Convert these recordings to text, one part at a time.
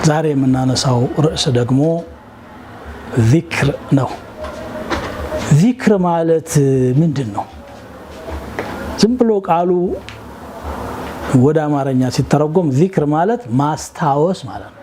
ዛሬ የምናነሳው ርዕስ ደግሞ ዚክር ነው። ዚክር ማለት ምንድን ነው? ዝም ብሎ ቃሉ ወደ አማርኛ ሲተረጎም ዚክር ማለት ማስታወስ ማለት ነው።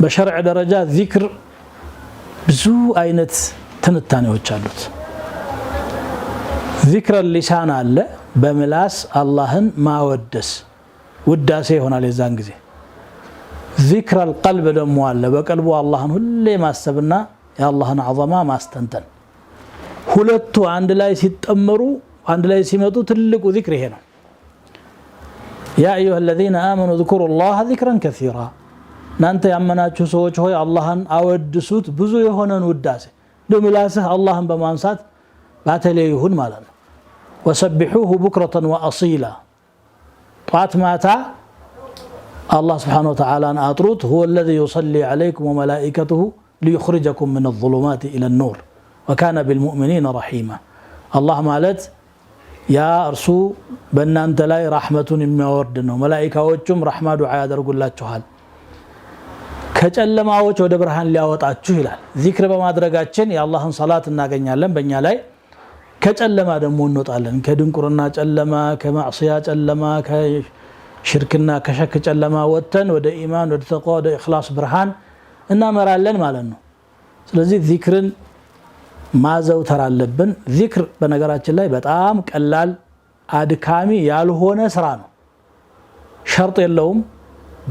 በሸርዕ ደረጃ ዚክር ብዙ አይነት ትንታኔዎች አሉት። ዚክረ ሊሳን አለ፣ በምላስ አላህን ማወደስ ውዳሴ ይሆናል የዛን ጊዜ። ዚክረ ልቀልብ ደግሞ አለ፣ በቀልቡ አላህን ሁሌ ማሰብና የአላህን ዐዘማ ማስተንተን። ሁለቱ አንድ ላይ ሲጠመሩ፣ አንድ ላይ ሲመጡ ትልቁ ዚክር ይሄ ነው። يا أيها الذين آمنوا اذكروا الله ذكرا كثيرا፣ እናንተ ያመናችሁ ሰዎች ሆይ አላህን አወድሱት ብዙ የሆነን ውዳሴ፣ በምላስህ አላህን በማንሳት ባተሌ ይሁን ማለት ነው። وسبحوه بكرة وأصيلا፣ ጧት ማታ አላህ سبحانه وتعالى ን አጥሩት። هو الذي يصلي عليكم وملائكته ليخرجكم من الظلمات إلى النور وكان بالمؤمنين رحيما። አላህ ማለት ያ እርሱ በእናንተ ላይ ራሕመቱን የሚያወርድ ነው፣ መላኢካዎቹም ራሕማ ዱዓ ያደርጉላችኋል ከጨለማዎች ወደ ብርሃን ሊያወጣችሁ ይላል። ዚክር በማድረጋችን የአላህን ሰላት እናገኛለን በእኛ ላይ፣ ከጨለማ ደግሞ እንወጣለን። ከድንቁርና ጨለማ፣ ከማዕስያ ጨለማ፣ ከሽርክና ከሸክ ጨለማ ወጥተን ወደ ኢማን፣ ወደ ተቅዋ፣ ወደ ኢኽላስ ብርሃን እናመራለን ማለት ነው። ስለዚህ ዚክርን ማዘውተር አለብን። ዚክር በነገራችን ላይ በጣም ቀላል አድካሚ ያልሆነ ስራ ነው። ሸርጥ የለውም፣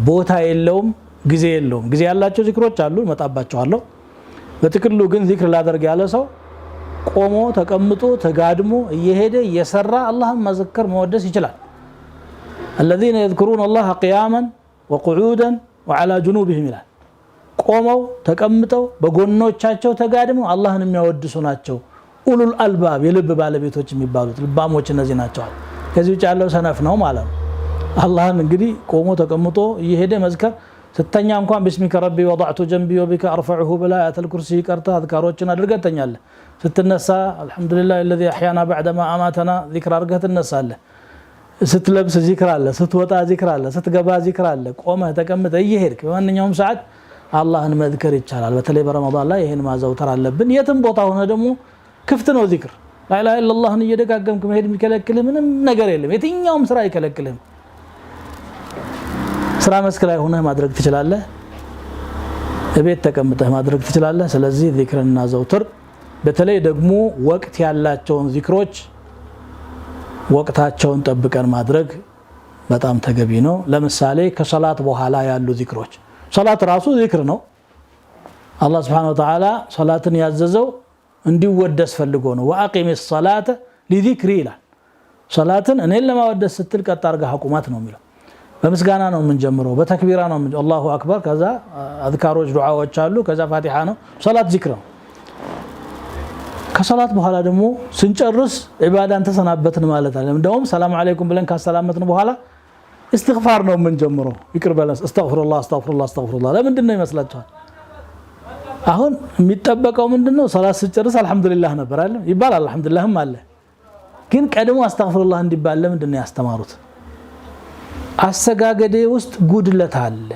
ቦታ የለውም፣ ጊዜ የለውም። ጊዜ ያላቸው ዚክሮች አሉ፣ እመጣባቸዋለሁ። በጥቅሉ ግን ዚክር ላደርግ ያለ ሰው ቆሞ ተቀምጦ ተጋድሞ እየሄደ እየሰራ አላህን መዘከር መወደስ ይችላል። الذين يذكرون الله قياما وقعودا وعلى جنوبهم ይላል። ቆመው ተቀምጠው በጎኖቻቸው ተጋድመው አላህን የሚያወድሱ ናቸው። أولو الألباب የልብ ባለቤቶች የሚባሉት ልባሞች እነዚህ ናቸዋል። ከዚህ ውጭ ያለው ሰነፍ ነው ማለት ነው። አላህን እንግዲህ ቆሞ ተቀምጦ እየሄደ መዝከር፣ ስተኛ እንኳን باسمك ربي وضعت جنبي وبك أرفعه ብላ آية الكرسي ቀርተህ አዝካሮችን አድርገህ ትተኛለህ። ስትነሳ الحمد لله الذي أحيانا بعد ما أماتنا ዚክር አድርገህ ትነሳለህ። ስትለብስ ዚክር አለ፣ ስትወጣ ዚክር አለ፣ ስትገባ ዚክር አለ። ቆመህ ተቀምጠህ እየሄድክ በማንኛውም ሰዓት አላህን መዝከር ይቻላል። በተለይ በረመዳን ላይ ይህን ማዘውተር አለብን። የትም ቦታ ሆነ ደግሞ ክፍት ነው ዚክር። لا إله إلا الله ን እየደጋገምክ መሄድ የሚከለክልህ ምንም ነገር የለም። የትኛውም ስራ አይከለክልህም። ስራ መስክ ላይ ሆነህ ማድረግ ትችላለህ። እቤት ተቀምጠህ ማድረግ ትችላለህ። ስለዚህ ዚክርን እናዘውትር። በተለይ ደግሞ ወቅት ያላቸውን ዚክሮች ወቅታቸውን ጠብቀን ማድረግ በጣም ተገቢ ነው። ለምሳሌ ከሰላት በኋላ ያሉ ዚክሮች፣ ሰላት ራሱ ዚክር ነው። አላህ سبحانه وتعالى ሰላትን ያዘዘው እንዲወደስ ፈልጎ ነው። وأقم الصلاة لذكري ይላል። ሰላትን እኔን ለማወደስ ስትል ቀጥ አድርገህ አቁማት ነው የሚለው። በምስጋና ነው የምንጀምረው፣ በተክቢራ ነው፣ الله أكبر። ከዛ አዝካሮች ዱዓዎች አሉ። ከዛ ፋቲሓ ነው። ሰላት ዚክር ነው። ከሰላት በኋላ ደግሞ ስንጨርስ ዒባዳን ተሰናበትን ማለት አለ። እንደውም ሰላም አለይኩም ብለን ካሰላመትን በኋላ እስትግፋር ነው የምንጀምረው። ይቅር በለን፣ أستغفر الله፣ أستغفر الله፣ أستغفر الله። ለምንድን ነው ይመስላችኋል? አሁን የሚጠበቀው ምንድን ነው? ሰላት ስጨርስ አልሐምዱሊላህ ነበር አይደል ይባላል። አልሐምዱሊላህም አለ። ግን ቀድሞ أستغفر الله እንዲባል ለምንድን ነው ያስተማሩት? አሰጋገዴ ውስጥ ጉድለት አለ።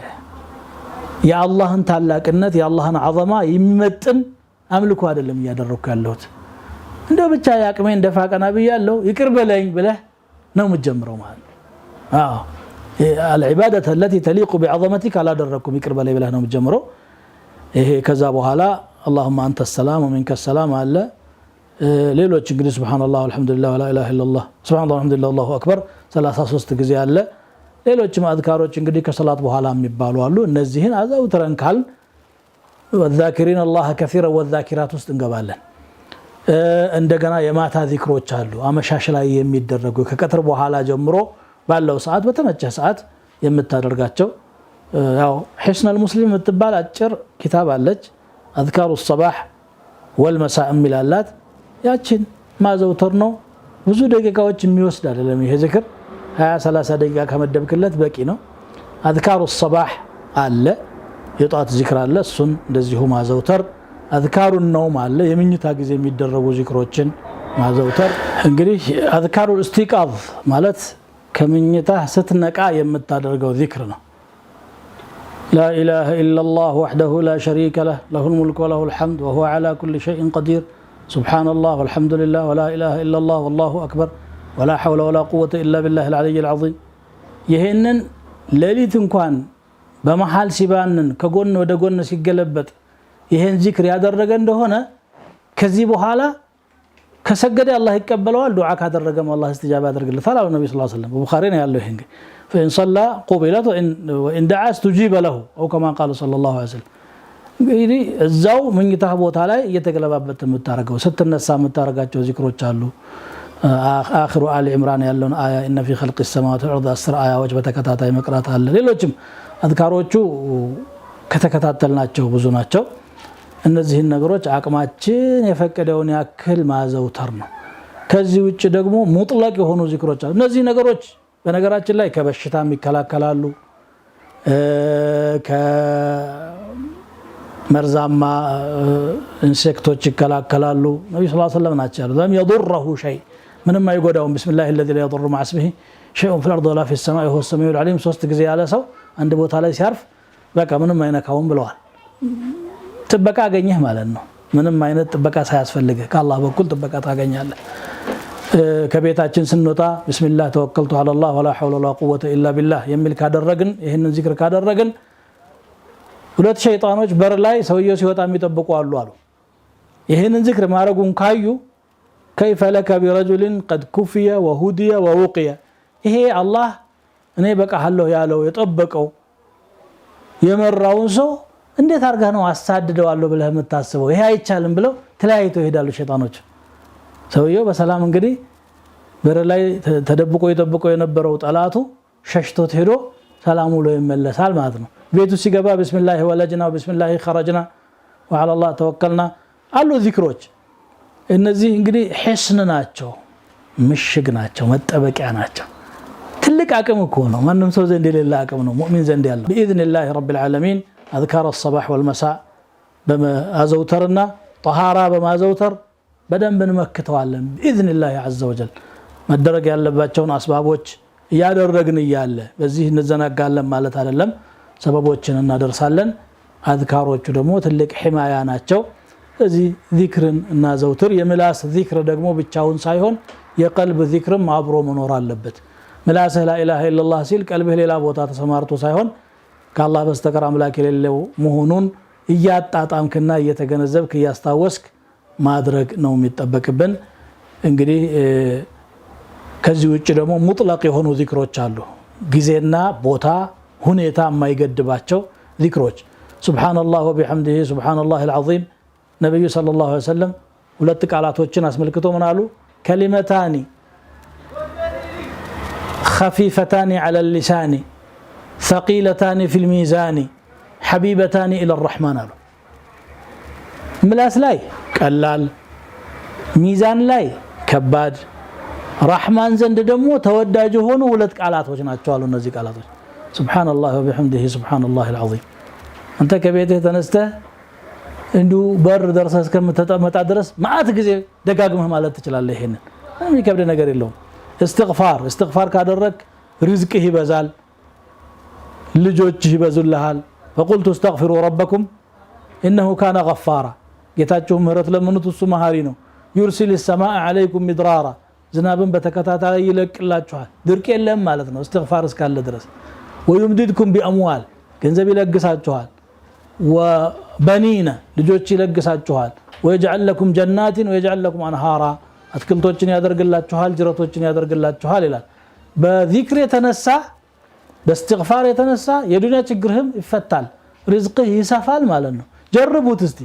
የአላህን ታላቅነት የአላህን ዐዘማ የሚመጥን አምልኮ አይደለም እያደረግኩ ያለሁት። እንደው ብቻ የአቅሜን ደፋ ቀና ብያለሁ ይቅር በለኝ ብለህ ነው የምትጀምረው ማለት ነው። አዎ العبادة التي تليق بعظمتك አላደረግኩም ይቅር በለኝ ብለህ ነው የምትጀምረው። ይሄ ከዛ በኋላ اللهم أنت السلام ومنك السلام አለ። ሌሎች እንግዲህ سبحان الله الحمد لله ولا إله إلا الله سبحان الله الحمد لله الله أكبر 33 ጊዜ አለ። ሌሎችም አዝካሮች እንግዲህ ከሰላት በኋላ የሚባሉ አሉ። እነዚህን አዘውትረን ካል والذاكرين الله كثيرا والذاكرات ውስጥ እንገባለን። እንደገና የማታ ዚክሮች አሉ፣ አመሻሽ ላይ የሚደረጉ ከቀትር በኋላ ጀምሮ ባለው ሰዓት በተመቸህ ሰዓት የምታደርጋቸው። ያው ሒስነል ሙስሊም የምትባል አጭር ኪታብ አለች። أذكار الصباح والمساء የሚላላት ያችን ማዘውተር ነው። ብዙ ደቂቃዎች የሚወስድ አይደለም ይሄ ዚክር፣ 20 30 ደቂቃ ከመደብክለት በቂ ነው። أذكار الصباح አለ፣ የጧት ዚክር አለ፣ እሱን እንደዚሁ ማዘውተር። أذكار النوم አለ፣ የምኝታ ጊዜ የሚደረጉ ዚክሮችን ማዘውተር። እንግዲህ أذكار الاستيقاظ ማለት ከምኝታህ ስትነቃ የምታደርገው ዚክር ነው። لا إله إلا الله وحده لا شريك له له الملك وله الحمد وهو على كل شيء قدير سبحان الله والحمد لله ولا إله إلا الله والله أكبر ولا حول ولا قوة إلا بالله العلي العظيم። ይሄንን ሌሊት እንኳን በመሃል ሲባንን ከጎን ወደ ጎን ሲገለበጥ ይሄን ዚክር ያደረገ እንደሆነ ከዚህ በኋላ ከሰገደ አላህ ይቀበለዋል፣ ዱዓ ካደረገም አላህ እስትጃባ ያደርግለታል አሉ ነቢ ስ ሰለም። በቡኻሪ ነው ያለው። ይሄ እንግዲህ فإن صلى قبلت وإن دعا استجيب له أو كما قال صلى الله عليه وسلم። እንግዲህ እዛው መኝታህ ቦታ ላይ እየተገለባበት የምታደርገው ስትነሳ የምታደርጋቸው ዚክሮች አሉ። آخر آل عمران ያለውን አያ إن في خلق السماوات والأرض 10 አያዎች በተከታታይ መቅራት አለ። ሌሎችም አዝካሮቹ ከተከታተልናቸው ብዙ ናቸው። እነዚህን ነገሮች አቅማችን የፈቀደውን ያክል ማዘውተር ነው። ከዚህ ውጭ ደግሞ ሙጥለቅ የሆኑ ዚክሮች አሉ። እነዚህ ነገሮች በነገራችን ላይ ከበሽታም ይከላከላሉ፣ ከመርዛማ insect ኦች ይከላከላሉ። ነቢ ስ ሰለም ናቸው ያሉት لم يضره شيء ምንም አይጎዳውም። بسم الله الذي لا يضر مع اسمه شيء في الأرض ولا في السماء وهو السميع العليم 3 ጊዜ ያለ ሰው አንድ ቦታ ላይ ሲያርፍ በቃ ምንም አይነካውም ብለዋል። ጥበቃ አገኘህ ማለት ነው። ምንም አይነት ጥበቃ ሳያስፈልግህ ከአላህ በኩል ጥበቃ ታገኛለህ። ከቤታችን ስንወጣ بسم الله توكلت على الله ولا حول ولا قوة إلا بالله የሚል ካደረግን፣ ይህንን ዚክር ካደረግን ሁለት ሸይጣኖች በር ላይ ሰውየው ሲወጣ የሚጠብቁ አሉ አሉ። ይህንን ዚክር ማድረጉን ካዩ كيف لك برجل قد كفي وهدي ووقي፣ ይሄ አላህ እኔ በቃሃለሁ ያለው የጠበቀው የመራውን ሰው እንዴት አድርገህ ነው አሳድደዋለሁ ብለህ የምታስበው? ይሄ አይቻልም ብለው ተለያይተው ይሄዳሉ ሸይጣኖች። ሰውየው በሰላም እንግዲህ በር ላይ ተደብቆ የጠብቆ የነበረው ጠላቱ ሸሽቶት ሄዶ ሰላም ውሎ ይመለሳል ማለት ነው። ቤቱ ሲገባ بسم الله ولجنا بسم الله خرجنا وعلى الله توكلنا አሉ ዚክሮች። እነዚህ እንግዲህ حصن ናቸው፣ ምሽግ ናቸው፣ መጠበቂያ ናቸው። ትልቅ አቅም እኮ ነው። ማንም ሰው ዘንድ የሌለ አቅም ነው ሙእሚን ዘንድ ያለው። بإذن الله رب العالمين أذكار الصباح والمساء በማዘውተርና ጠሃራ በማዘውተር በደንብ እንመክተዋለን። بإذن الله عز وجل መደረግ ያለባቸውን አስባቦች እያደረግን እያለ በዚህ እንዘናጋለን ማለት አይደለም። ሰበቦችን እናደርሳለን። አዝካሮቹ ደግሞ ትልቅ ሒማያ ናቸው። እዚህ ዚክርን እናዘውትር። የምላስ ዚክር ደግሞ ብቻውን ሳይሆን የቀልብ ዚክርም አብሮ መኖር አለበት። ምላስህ لا إله إلا الله ሲል ቀልብህ ሌላ ቦታ ተሰማርቶ ሳይሆን ከአላህ በስተቀር አምላክ የሌለው መሆኑን እያጣጣምክና እየተገነዘብክ እያስታወስክ ማድረግ ነው የሚጠበቅብን። እንግዲህ ከዚህ ውጭ ደግሞ ሙጥለቅ የሆኑ ዚክሮች አሉ። ጊዜና ቦታ ሁኔታ የማይገድባቸው ዚክሮች سبحان الله وبحمده سبحان الله العظيم። ነቢዩ صلى الله عليه وسلم ሁለት ቃላቶችን አስመልክቶ ምን አሉ? كلمتان خفيفتان على اللسان ثقيلتان في الميزان حبيبتان إلى الرحمن አሉ። ምላስ ላይ ቀላል፣ ሚዛን ላይ ከባድ፣ ራሕማን ዘንድ ደግሞ ተወዳጅ የሆኑ ሁለት ቃላቶች ናቸው አሉ። እነዚህ ቃላቶች سبحان الله وبحمده سبحان الله العظيم። አንተ ከቤትህ ተነስተህ እንዲሁ በር ደርሰህ እስከምትመጣ ድረስ መዓት ጊዜ ደጋግመህ ማለት ትችላለህ። ይሄንን የሚከብድ ነገር የለውም። እስትግፋር እስትግፋር ካደረግ ሪዝቅህ ይበዛል፣ ልጆችህ ይበዙልሃል። فقلت استغفروا ربكم إنه كان غفارا፣ ጌታችሁ ምህረት ለምኑት እሱ መሃሪ ነው። يرسل السماء عليكم مدرارا፣ ዝናብን በተከታታይ ይለቅላችኋል። ድርቅ የለም ማለት ነው እስትግፋር እስካለ ድረስ። ويمددكم بأموال፣ ገንዘብ ይለግሳችኋል። وبنين፣ ልጆች ይለግሳችኋል። ويجعل لكم جنات ويجعل لكم أنهارا፣ አትክልቶችን ያደርግላችኋል፣ ጅረቶችን ያደርግላችኋል ይላል። በዚክር የተነሳ በእስትግፋር የተነሳ የዱንያ ችግርህም ይፈታል፣ ሪዝቅህ ይሰፋል ማለት ነው። ጀርቡት እስቲ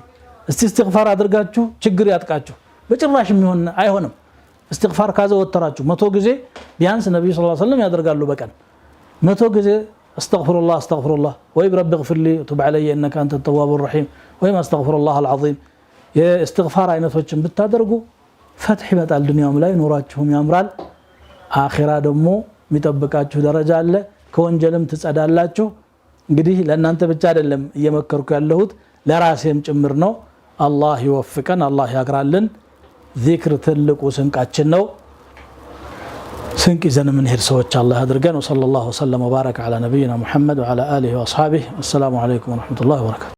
እስቲ እስትግፋር አድርጋችሁ ችግር ያጥቃችሁ፣ በጭራሽ የሚሆን አይሆንም። እስትግፋር ካዘወተራችሁ 100 ጊዜ ቢያንስ ነቢዩ صلى الله عليه وسلم ያደርጋሉ በቀን 100 ጊዜ أستغفر الله أستغفر الله ወይም رب اغفر لي تب علي إنك أنت التواب الرحيم ወይም أستغفر الله العظيم የእስትግፋር አይነቶችን ብታደርጉ ፈትሕ ይመጣል። ዱንያውም ላይ ኑሯችሁም ያምራል። አኺራ ደግሞ የሚጠብቃችሁ ደረጃ አለ። ከወንጀልም ትጸዳላችሁ። እንግዲህ ለእናንተ ብቻ አይደለም እየመከርኩ ያለሁት ለራሴም ጭምር ነው። አላህ ይወፍቀን፣ አላህ ያግራልን። ዚክር ትልቁ ስንቃችን ነው። ስንቅ ይዘን የምንሄድ ሰዎች አላህ አድርገን። وصلى الله وسلم وبارك على نبينا محمد وعلى آله وأصحابه። السلام عليكم ورحمة الله وبركاته።